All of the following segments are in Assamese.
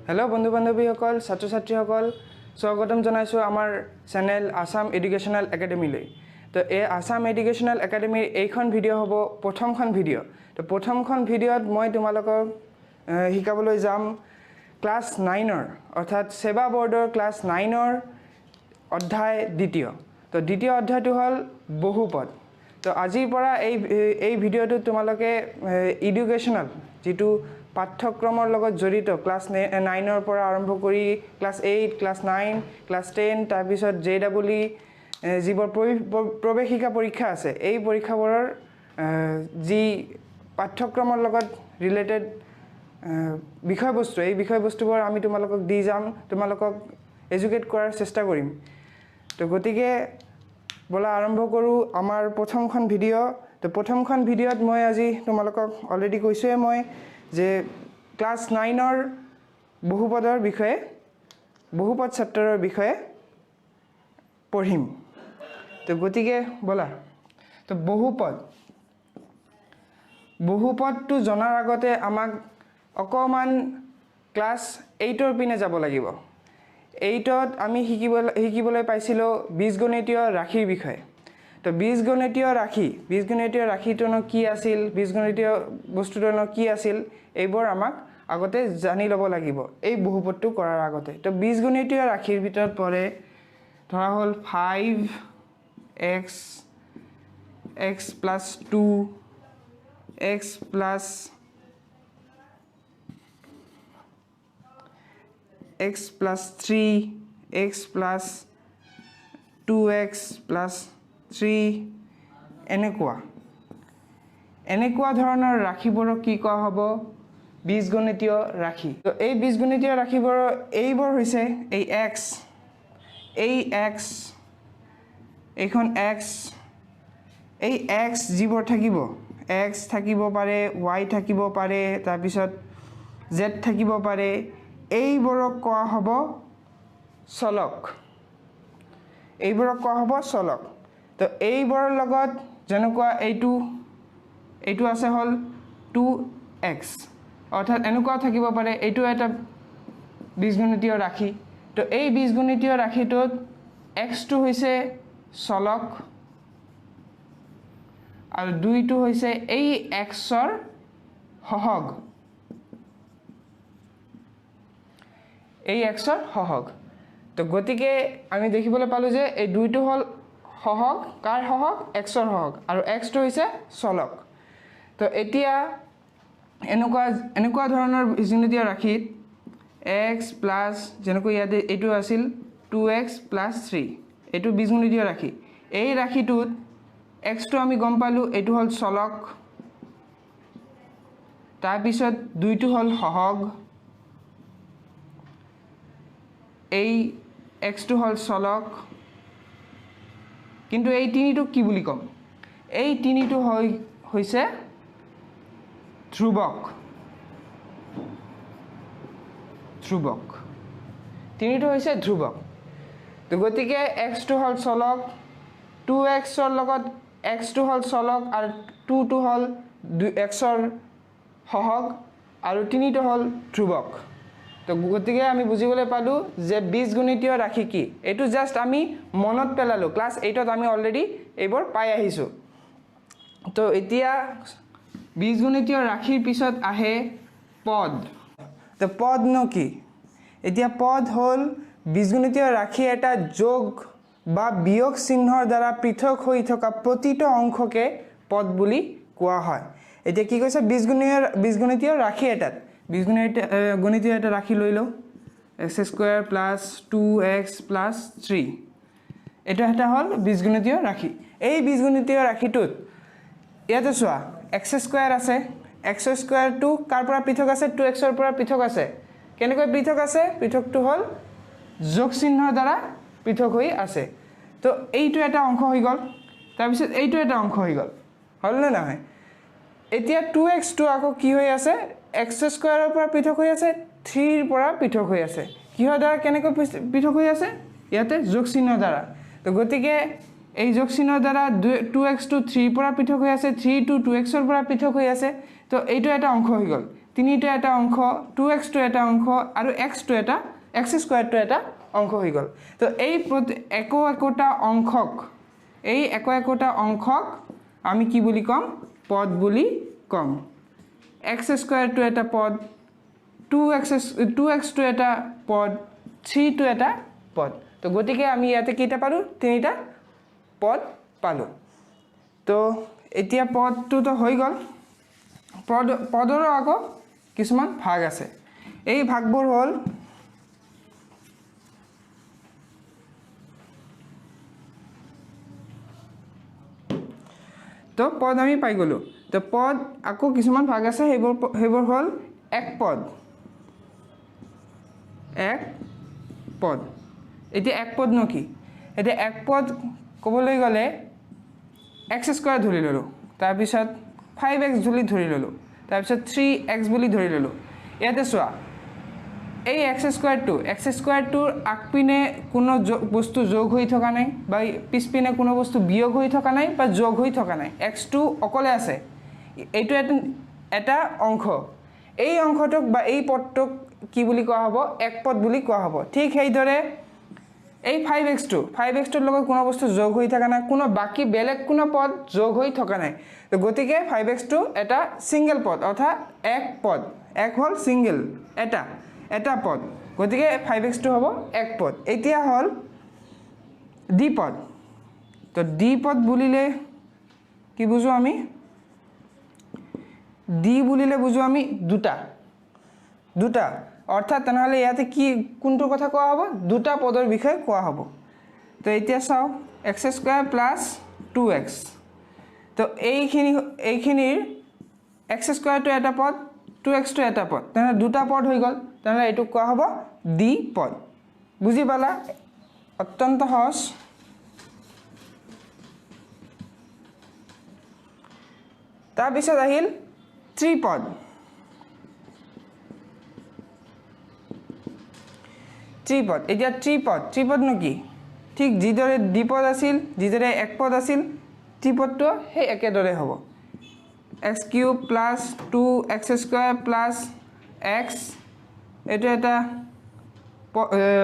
হেল্ল' বন্ধু বান্ধৱীসকল, ছাত্ৰ ছাত্ৰীসকল, স্বাগতম জনাইছোঁ আমাৰ চেনেল আছাম এডুকেশ্যনেল একাডেমীলৈ। তো এই আছাম এডুকেশ্যনেল একাডেমীৰ এইখন ভিডিঅ' হ'ব প্ৰথমখন ভিডিঅ'। তো প্ৰথমখন ভিডিঅ'ত মই তোমালোকক শিকাবলৈ যাম ক্লাছ নাইনৰ, অৰ্থাৎ ছেবা বৰ্ডৰ ক্লাছ নাইনৰ অধ্যায় দ্বিতীয়। তো দ্বিতীয় অধ্যায়টো হ'ল বহুপদ। তো আজিৰ পৰা এই ভিডিঅ'টোত তোমালোকে এডুকেশ্যনেল যিটো পাঠ্যক্ৰমৰ লগত জড়িত ক্লাছ নাইনৰ পৰা আৰম্ভ কৰি class eight, class nine, class ten, তাৰপিছত জে ডাবল ই, যিবোৰ প্ৰৱেশিকা পৰীক্ষা আছে, এই পৰীক্ষাবোৰৰ যি পাঠ্যক্ৰমৰ লগত ৰিলেটেড বিষয়বস্তু, এই বিষয়বস্তুবোৰ আমি তোমালোকক দি যাম, তোমালোকক এডুকেট কৰাৰ চেষ্টা কৰিম। তো গতিকে ব'লা আৰম্ভ কৰোঁ আমাৰ প্ৰথমখন ভিডিঅ'। তো প্ৰথমখন ভিডিঅ'ত মই আজি তোমালোকক অলৰেডি কৈছোঁৱে মই যে ক্লাছ নাইনৰ বহুপদৰ বিষয়ে, বহুপদ চেপ্টাৰৰ বিষয়ে পঢ়িম। তো গতিকে ব'লা। তো বহুপদটো জনাৰ আগতে আমাক অকণমান ক্লাছ এইটৰ পিনে যাব লাগিব। এইটত আমি শিকিবলৈ পাইছিলোঁ বীজগণিতীয় ৰাশিৰ বিষয়ে। তো বীজগণিতীয় ৰাশিটোনো কি আছিল, বীজগণিতীয় বস্তুটোনো কি আছিল, এইবোৰ আমাক আগতে জানি ল'ব লাগিব এই বহুপদটো কৰাৰ আগতে। তো বীজগণিতীয় ৰাশিৰ ভিতৰত পৰে ধৰা হ'ল five x, x plus two, x plus x plus three, x plus two x plus three, এনেকুৱা ধৰণৰ ৰাশিবোৰক কি কোৱা হ'ব? বীজগণিতীয় ৰাশি। তো এই বীজগণিতীয় ৰাশিবোৰৰ এইবোৰ হৈছে এই এক্স, এই এক্স, এইখন এক্স, এই এক্স যিবোৰ থাকিব, এক্স থাকিব পাৰে, ৱাই থাকিব পাৰে, তাৰপিছত জেড থাকিব পাৰে, এইবোৰক কোৱা হ'ব চলক। এইবোৰক কোৱা হ'ব চলক। তো এইবোৰৰ লগত যেনেকুৱা এইটো আছে হ'ল টু এক্স, অৰ্থাৎ এনেকুৱাও থাকিব পাৰে, এইটো এটা বীজগণিতীয় ৰাশি। তো এই বীজগণিতীয় ৰাশিটোত এক্সটো হৈছে চলক আৰু দুইটো হৈছে এই এক্সৰ সহগ, এই এক্সৰ সহগ। তো গতিকে আমি দেখিবলৈ পালোঁ যে এই দুইটো হ'ল সহগ, কাৰ সহগ? এক্সৰ সহগ, আৰু এক্সটো হৈছে চলক। তো এতিয়া এনেকুৱা ধৰণৰ বীজগণিতীয় ৰাশিত এক্স প্লাছ, যেনেকৈ ইয়াতে এইটো আছিল টু এক্স প্লাছ থ্ৰী, এইটো বীজগণিতীয় ৰাশি। এই ৰাশিটোত এক্সটো আমি গম পালোঁ এইটো হ'ল চলক, তাৰপিছত দুইটো হ'ল সহগ, এই এক্সটো হ'ল চলক, কিন্তু এই তিনিটোক কি বুলি ক'ম? এই তিনিটো হৈছে ধ্ৰুৱক। ধ্ৰুৱক, তিনিটো হৈছে ধ্ৰুৱক। তো গতিকে এক্সটো হ'ল চলক, টু এক্সৰ লগত এক্সটো হ'ল চলক আৰু টুটো হ'ল দুই এক্সৰ সহগ আৰু তিনিটো হ'ল ধ্ৰুৱক। তো গতিকে আমি বুজিবলৈ পালোঁ যে বীজগণিতীয় ৰাশি কি। এইটো জাষ্ট আমি মনত পেলালোঁ, ক্লাছ এইটত আমি অলৰেডি এইবোৰ পাই আহিছোঁ। তো এতিয়া বীজগণিতীয় ৰাশিৰ পিছত আহে পদ। তো পদনো কি? এতিয়া পদ হ'ল বীজগণিতীয় ৰাশি এটা যোগ বা বিয়োগ চিহ্নৰ দ্বাৰা পৃথক হৈ থকা প্ৰতিটো অংশকে পদ বুলি কোৱা হয়। এতিয়া কি কৈছে? বীজগণিতীয় ৰাশি এটাত গণিতীয় এটা ৰাশি লৈ লওঁ, x square plus two x plus three, এইটো এটা হ'ল বীজগণিতীয় ৰাশি। এই বীজগণিতীয় ৰাশিটোত ইয়াতে চোৱা এক্স স্কুৱেৰ আছে, এক্স স্কুৱেৰটো কাৰ পৰা পৃথক আছে? টু এক্সৰ পৰা পৃথক আছে। কেনেকৈ পৃথক আছে? পৃথকটো হ'ল যোগ চিহ্নৰ দ্বাৰা পৃথক হৈ আছে। তো এইটো এটা অংশ হৈ গ'ল, তাৰপিছত এইটো এটা অংশ হৈ গ'ল, হ'লনে নহয়? এতিয়া টু এক্সটো আকৌ কি হৈ আছে? এক্স স্কুৱেৰৰ পৰা পৃথক হৈ আছে, থ্ৰীৰ পৰা পৃথক হৈ আছে। কিহৰ দ্বাৰা কেনেকৈ পৃথক হৈ আছে? ইয়াতে যোগ চিহ্নৰ দ্বাৰা। তো গতিকে এই যোগ চিহ্নৰ দ্বাৰা টু এক্সটো থ্ৰীৰ পৰা পৃথক হৈ আছে, থ্ৰীটো টু এক্সৰ পৰা পৃথক হৈ আছে। তো এইটো এটা অংশ হৈ গ'ল। তিনিটা এটা অংশ, টু এক্সটো এটা অংশ আৰু এক্সটো এটা, এক্স স্কুৱেৰটো এটা অংশ হৈ গ'ল। তো এই একো একোটা অংশক, এই একো একোটা অংশক আমি কি বুলি ক'ম? পদ বুলি ক'ম। এক্স স্কুৱেৰটো এটা পদ, টু এক্সটো এটা পদ, থ্ৰীটো এটা পদ। তো গতিকে আমি ইয়াতে কেইটা পালোঁ? তিনিটা পদ পালোঁ। তো এতিয়া পদটোতো হৈ গ'ল। পদৰো আকৌ কিছুমান ভাগ আছে। এই ভাগবোৰ হ'ল তো পদ আমি পাই গ'লোঁ। তো পদ আকৌ কিছুমান ভাগ আছে, সেইবোৰ হ'ল এক পদ, এক পদ। এতিয়া এক পদনো কি? এতিয়া এক পদ ক'বলৈ গ'লে এক্স স্কুৱেৰ ধৰি ল'লোঁ, তাৰপিছত ফাইভ এক্স বুলি ধৰি ল'লোঁ, তাৰপিছত থ্ৰী এক্স বুলি ধৰি ল'লোঁ। ইয়াতে চোৱা, এই এক্স স্কুৱেৰটোৰ আগপিনে কোনো বস্তু যোগ হৈ থকা নাই বা পিছপিনে কোনো বস্তু বিয়োগ হৈ থকা নাই বা যোগ হৈ থকা নাই, এক্সটো অকলে আছে। এইটো এটা অংশ। এই অংশটোক বা এই পদটোক কি বুলি কোৱা হ'ব? এক পদ বুলি কোৱা হ'ব। ঠিক সেইদৰে এই ফাইভ এক্সটোৰ লগত কোনো বস্তু যোগ হৈ থকা নাই, কোনো বাকী বেলেগ কোনো পদ যোগ হৈ থকা নাই। গতিকে ফাইভ এক্সটো এটা ছিংগল পদ, অৰ্থাৎ এক পদ। এক হ'ল ছিংগল, এটা পদ। গতিকে ফাইভ এক্সটো হ'ব এক পদ। এতিয়া হ'ল দ্বিপদ। তো দ্বিপদ বুলিলে কি বুজোঁ আমি? দ্বি বুলিলে বুজোঁ আমি দুটা, দুটা। অৰ্থাৎ তেনেহ'লে ইয়াতে কি কোনটোৰ কথা কোৱা হ'ব? দুটা পদৰ বিষয়ে কোৱা হ'ব। তো এতিয়া চাওঁ, x square plus two x. তো এইখিনিৰ এক্স স্কুৱেৰটো এটা পদ, টু এক্সটো এটা পদ, তেনেহ'লে দুটা পদ হৈ গ'ল। তেনেহ'লে এইটোক কোৱা হ'ব দ্বিপদ। বুজি পালা? অত্যন্ত সহজ। তাৰপিছত আহিল ত্ৰিপদ। ত্ৰিপদ, এতিয়া ত্ৰিপদনো কি? ঠিক যিদৰে দ্বিপদ আছিল, যিদৰে এক পদ আছিল, ত্ৰিপদটো সেই একেদৰে হ'ব। X cube plus two x square plus x, এইটো এটা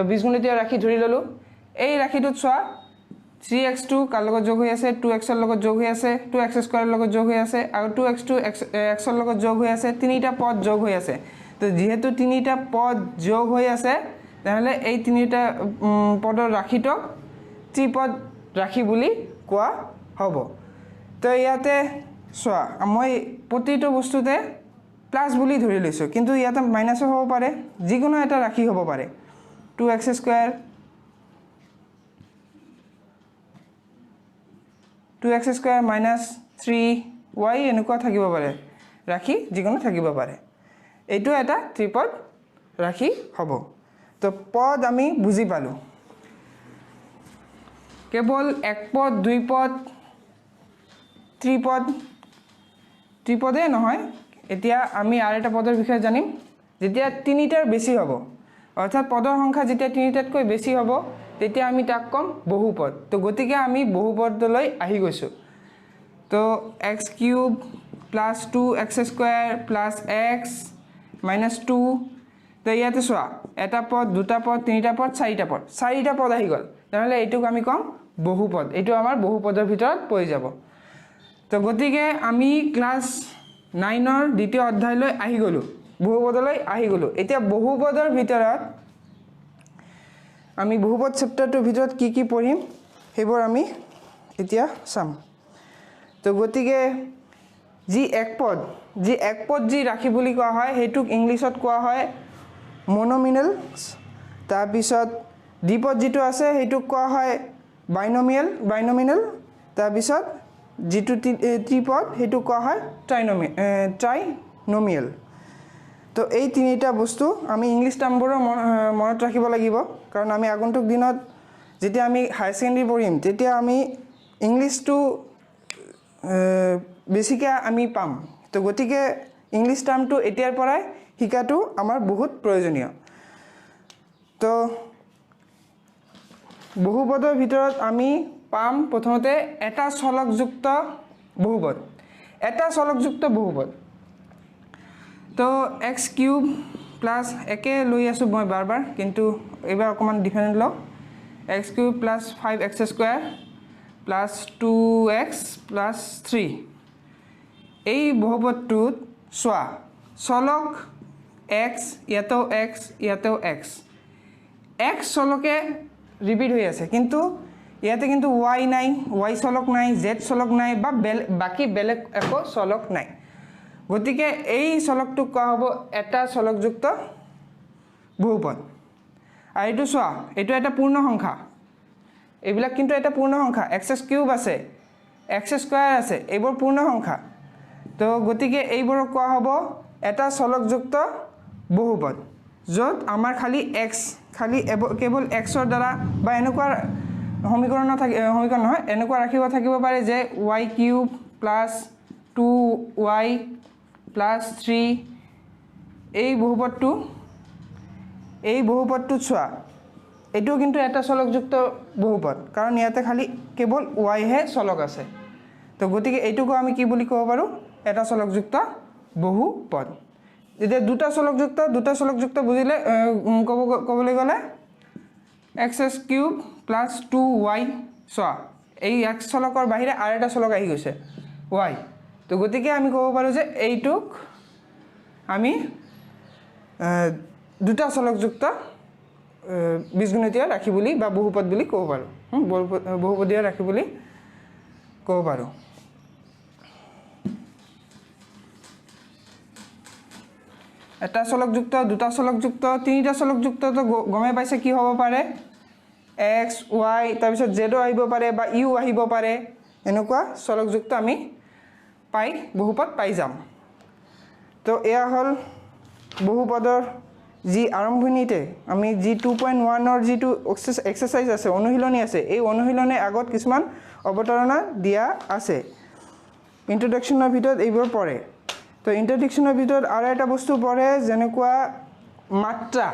বীজগণিতীয় ৰাশি ধৰি ল'লোঁ। এই ৰাশিটোত চোৱা, থ্ৰী এক্সটো কাৰ লগত যোগ হৈ আছে? টু এক্সৰ লগত যোগ হৈ আছে, টু এক্স স্কুৱেৰৰ লগত যোগ হৈ আছে, আৰু টু এক্সটো এক্সৰ লগত যোগ হৈ আছে। তিনিটা পদ যোগ হৈ আছে। তো যিহেতু তিনিটা পদ যোগ হৈ আছে, তেনেহ'লে এই তিনিটা পদৰ ৰাশিটোক ত্ৰিপদ ৰাশি বুলি কোৱা হ'ব। তো ইয়াতে চোৱা, মই প্ৰতিটো বস্তুতে প্লাছ বুলি ধৰি লৈছোঁ, কিন্তু ইয়াতে মাইনাছো হ'ব পাৰে, যিকোনো এটা ৰাশি হ'ব পাৰে। Two x square, two x square minus three y এনেকুৱা থাকিব পাৰে, ৰাশি যিকোনো থাকিব পাৰে। এইটো এটা ত্ৰিপদ ৰাশি হ'ব। তো পদ আমি বুজি পালোঁ। কেৱল এক পদ, দুই পদ, ত্ৰিপদ, ত্ৰিপদে নহয়, এতিয়া আমি আৰু এটা পদৰ বিষয়ে জানিম। যেতিয়া তিনিটাৰ বেছি হ'ব, অৰ্থাৎ পদৰ সংখ্যা যেতিয়া তিনিটাতকৈ বেছি হ'ব, তেতিয়া আমি তাক ক'ম বহুপদ। তো গতিকে আমি বহুপদলৈ আহি গৈছোঁ। তো x cube plus two x square plus x minus two. তো ইয়াতে চোৱা, এটা পদ, দুটা পদ, তিনিটা পদ, চাৰিটা পদ, চাৰিটা পদ আহি গ'ল। তেনেহ'লে এইটোক আমি ক'ম বহুপদ। এইটো আমাৰ বহুপদৰ ভিতৰত পৰি যাব। তো গতিকে আমি ক্লাছ নাইনৰ দ্বিতীয় অধ্যায়লৈ আহি গ'লোঁ, বহুপদলৈ আহি গ'লোঁ। এতিয়া বহুপদৰ ভিতৰত আমি বহুপদ চেপ্টাৰটোৰ ভিতৰত কি কি পঢ়িম সেইবোৰ আমি এতিয়া চাম। তো গতিকে যি এক পদ যি ৰাশি বুলি কোৱা হয়, সেইটোক ইংলিছত কোৱা হয় মনোমিনেল। তাৰপিছত দ্বিপদ যিটো আছে সেইটোক কোৱা হয় বাইনমিনেল। তাৰপিছত যিটো ত্ৰিপদ সেইটোক কোৱা হয় ট্ৰাইনমিয়েল। তো এই তিনিটা বস্তু আমি ইংলিছ টাৰ্মবোৰো মনত ৰাখিব লাগিব, কাৰণ আমি আগন্তুক দিনত যেতিয়া আমি হায়াৰ ছেকেণ্ডেৰী পঢ়িম তেতিয়া আমি ইংলিছটো বেছিকৈ আমি পাম। তো গতিকে ইংলিছ টাৰ্মটো এতিয়াৰ পৰাই শিকাটো আমাৰ বহুত প্ৰয়োজনীয়। তো বহুপদৰ ভিতৰত আমি পাম প্ৰথমতে এটা চলকযুক্ত বহুপদ। এটা চলকযুক্ত বহুপদ, তো এক্স কিউব প্লাছ একে লৈ আছোঁ মই বাৰ বাৰ, কিন্তু এইবাৰ অকণমান ডিফাৰেণ্ট লওঁ। X cube plus five x square plus two x plus three. এই বহুপদটোত চোৱা চলক এক্স, ইয়াতেও এক্স, ইয়াতেও এক্স, এক্স চলকে ৰিপিট হৈ আছে, কিন্তু ইয়াতে কিন্তু why নাই, why চলক নাই, জেড চলক নাই, বা বাকী বেলেগ একো চলক নাই। গতিকে এই চলকটোক কোৱা হ'ব এটা চলকযুক্ত বহুপদ। আৰু এইটো চোৱা, এইটো এটা পূৰ্ণ সংখ্যা, এইবিলাক কিন্তু এটা পূৰ্ণ সংখ্যা, এক্স কিউব আছে, এক্স স্কুৱেৰ আছে, এইবোৰ পূৰ্ণ সংখ্যা। তো গতিকে এইবোৰক কোৱা হ'ব এটা চলকযুক্ত বহুপদ, য'ত আমাৰ খালি এক্স, খালি কেৱল এক্সৰ দ্বাৰা বা এনেকুৱা সমীকৰণ থাকে, সমীকৰণ নহয়, এনেকুৱা ৰাখিব থাকিব পাৰে যে y cube plus two y plus three. এই বহুপদটোত চোৱা, এইটো কিন্তু এটা চলকযুক্ত বহুপদ, কাৰণ ইয়াতে খালি কেৱল ৱাইহে চলক আছে। তো গতিকে এইটোকো আমি কি বুলি ক'ব পাৰোঁ, এটা চলকযুক্ত বহুপদ। এতিয়া দুটা চলকযুক্ত বুজিলে ক'বলৈ গ'লে x s cube plus two y, চোৱা এই এক্স চলকৰ বাহিৰে আৰু এটা চলক আহি গৈছে why. তো গতিকে আমি ক'ব পাৰোঁ যে এইটোক আমি দুটা চলকযুক্ত বীজগণিতীয় ৰাশি বুলি বা বহুপদ বুলি ক'ব পাৰোঁ, বহুপদীয় ৰাশি বুলি ক'ব পাৰোঁ। এটা চলকযুক্ত, দুটা চলকযুক্ত, তিনিটা চলকযুক্ত তো গমেই পাইছে কি হ'ব পাৰে, এক্স why, তাৰপিছত জেডো আহিব পাৰে বা you আহিব পাৰে, এনেকুৱা চলকযুক্ত আমি বহুপদ পাই যাম। তো এয়া হ'ল বহুপদৰ যি আৰম্ভণিতে আমি যি 2.1ৰ যিটো এক্সাৰচাইজ আছে, অনুশীলনী আছে, এই অনুশীলনীৰ আগত কিছুমান অৱতাৰণা দিয়া আছে। ইণ্ট্ৰডাকশ্যনৰ ভিতৰত এইবোৰ পৰে। তো ইণ্ট্ৰডাকশ্যনৰ ভিতৰত আৰু এটা বস্তু পৰে, যেনেকুৱা মাত্ৰা,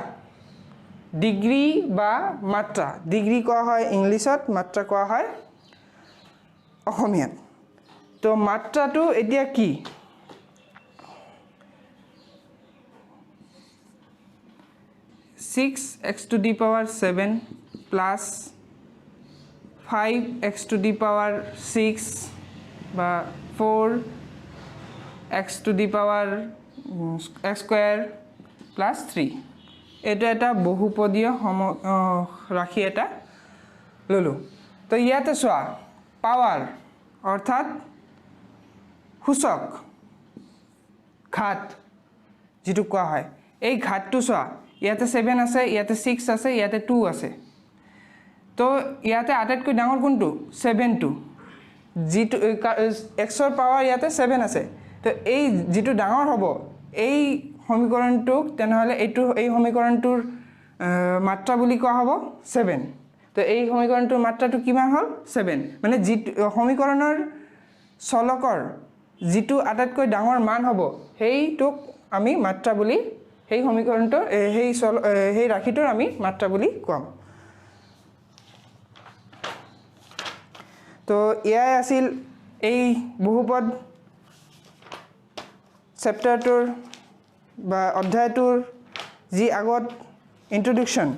ডিগ্ৰী বা মাত্ৰা। ডিগ্ৰী কোৱা হয় ইংলিছত, মাত্ৰা কোৱা হয় অসমীয়াত। তো মাত্ৰাটো এতিয়া কি? Six x to the power seven plus five x to the power six বা four x to the power x square plus three. এইটো এটা বহুপদীয় ৰাশি এটা ল'লোঁ। তো ইয়াতে চোৱা পাৱাৰ অৰ্থাৎ সূচক, ঘাত যিটো কোৱা হয়, এই ঘাতটো চোৱা ইয়াতে 7 আছে, ইয়াতে 6 আছে, ইয়াতে 2 আছে। তো ইয়াতে আটাইতকৈ ডাঙৰ কোনটো? 7টো, যিটো এক্সৰ পাৱাৰ ইয়াতে 7 আছে। তো এই যিটো ডাঙৰ হ'ব এই সমীকৰণটোক, তেনেহ'লে এই সমীকৰণটোৰ মাত্ৰা বুলি কোৱা হ'ব 7। তো এই সমীকৰণটোৰ মাত্ৰাটো কিমান হ'ল? 7। মানে যিটো সমীকৰণৰ চলকৰ যিটো আটাইতকৈ ডাঙৰ মান হ'ব সেইটোক আমি মাত্ৰা বুলি, সেই সমীকৰণটোৰ সেই ৰাশিটোৰ আমি মাত্ৰা বুলি ক'ম। তো এয়াই আছিল এই বহুপদ চেপ্টাৰটোৰ বা অধ্যায়টোৰ যি আগত ইণ্ট্ৰডাকশ্যন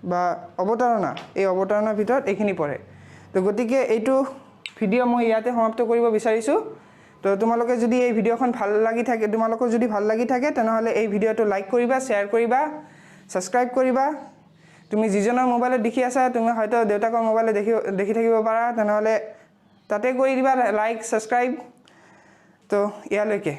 বা অৱতাৰণা, এই অৱতাৰণাৰ ভিতৰত এইখিনি পৰে। তো গতিকে এইটো ভিডিঅ' মই ইয়াতে সমাপ্ত কৰিব বিচাৰিছোঁ। তো তোমালোকে যদি এই ভিডিঅ'খন ভাল লাগি থাকে, তোমালোকৰ যদি ভাল লাগি থাকে তেনেহ'লে এই ভিডিঅ'টো লাইক কৰিবা, শ্বেয়াৰ কৰিবা, ছাবস্ক্ৰাইব কৰিবা। তুমি যিজনৰ মোবাইলত দেখি আছা, তুমি হয়তো দেউতাকৰ মোবাইলত দেখি থাকিব পাৰা, তেনেহ'লে তাতে কৰি দিবা লাইক, ছাবস্ক্ৰাইব। তো ইয়ালৈকে।